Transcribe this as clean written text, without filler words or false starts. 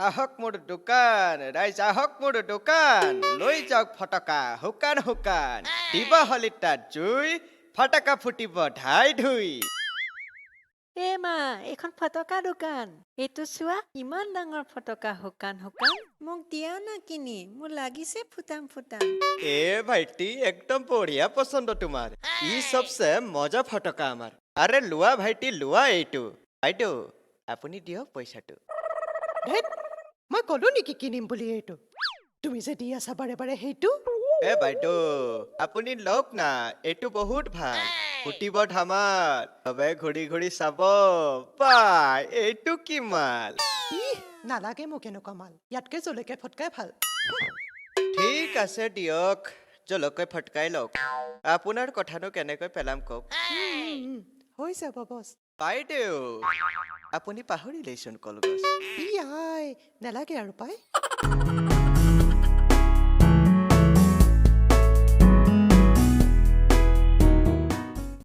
আহক মোৰ দোকান, ৰাইজ আহক মোৰ দোকান, লৈ যাওক ফটকা শুকান শুকান, দিব শলিতাত জুই, ফটকা ফুটিব ধাই ধুই। এ মা, এইখন ফটকা দোকান। এইটো চোৱা, ইমান ডাঙৰ ফটকা শুকান শুকান। মোক দিয়া না কিনি, মোৰ লাগিছে ফুটাম ফুটাম। এ ভাইটি, একদম বঢ়িয়া পচন্দ তোমাৰ। ই सबसे মজা ফটকা আমাৰ। আৰে লোৱা ভাইটি, লোৱা এইটো। বাইদেউ, আপুনি দিয়ক পইচাটো। ধেত, মই ক'লো নেকি কিনিম বুলি এইটো? তুমি যে দি আছা বাৰে বাৰে সেইটো। এ বাইদেউ, আপুনি লওক না, এইটো বহুত ভাল, ফুটিব ধামাল, চবে ঘূৰি ঘূৰি চাব, বা এইটো কি মাল। ইহ, নালাগে মোক এনেকুৱা মাল। ইয়াতকে জলকীয়া ফটকাই ভাল। ঠিক আছে দিয়ক, জলকীয়া ফটকাই লওক। আপোনাৰ কথানো কেনেকৈ পেলাম কওক? হৈ যাব বছ। বাইদেউ, আপুনি পাহৰিলেইচোন কলগছ। ই I, নালাগে আৰু পাই।